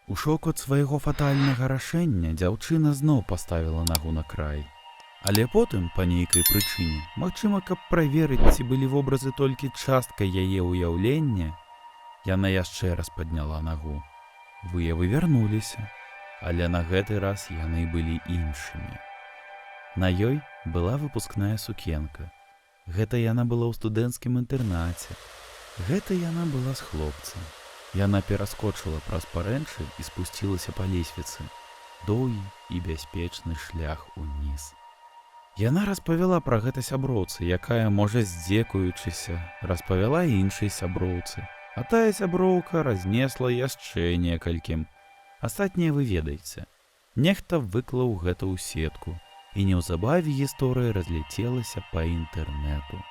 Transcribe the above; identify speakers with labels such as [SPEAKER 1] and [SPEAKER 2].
[SPEAKER 1] У шоку ад свайго фатальнага рашэння дзяўчына зноў паставіла нагу на край. Але потым, па нейкай прычыне, магчыма, каб праверыць, ці былі вобразы толькі часткай яе ўяўлення, яна яшчэ раз падняла нагу. Выявы вярнуліся, але на гэты раз яны былі іншымі. На ёй была выпускная сукенка. Гэта яна была ў студэнцкім інтэрнаце. Гэта яна была з хлопцам. Яна пераскочыла праз парэнчы і спусцілася па лесвіцы. Доўгі і бяспечны шлях уніз. Яна распавяла пра гэта сяброўцы, якая, можа, здзекуючыся, распавяла іншай сяброўцы. А тая сяброўка разнесла яшчэ некалькім. Астатняе вы ведаеце. Нехта выклаў гэта ў сетку, і неўзабаве гісторыя разляцелася па інтэрнэту.